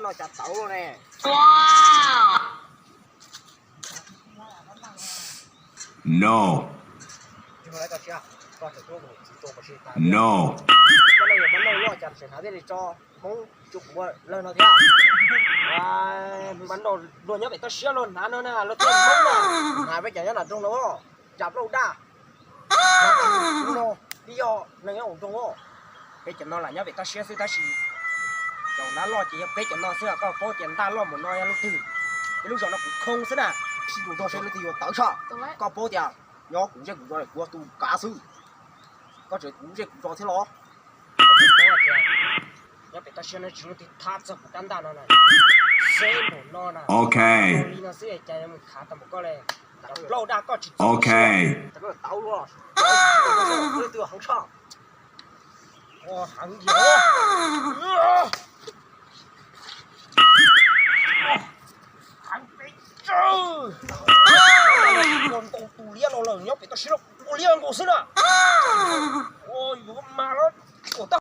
Cas tau ne. No. No. Mas no yog mas no loj cas tseem hnav thiaj li tso Hmoob cuj puav lawg no thiab. Mas no luag nyob pem toj siab luag hnav no na, luag thiaj Hmoob na. Hnav peb cov nyob nram nroog no, cas plaub daj. Hnav no, twb yog neeg nyob hauv nroog os. Peb cov no lam nyob pem toj siab xwb tab sis cov hnav loj ces yog peb cov no xwb. Koj paub tias ntaj loj npaum no yog leej twg? Peb lub zos no kuv khoo xwb na. Sib tus nrog seb leej twg yuav tawv tshaj. Koj paub tias nyob kuv zej kuv zos kuv tus kav xwb. Koj tseem kuv zej kuv zos thiab los? Nyob pem toj siab no tsis muaj leej twg thab txog kuv rab ntaj no na. Xeb npaum no na. Ok. Li no xwb cas yuav mus khav tau npaum koj li. Plaub daj koj tsis txog. Ok. Tau luaj. Leej twg heev tshaj. Heev yog. Heev pes tsawg. Ua ntau tus liab no lawm nyob pem toj siab no ua liab nkaus xwb na. Ua yuav mas los ua tau.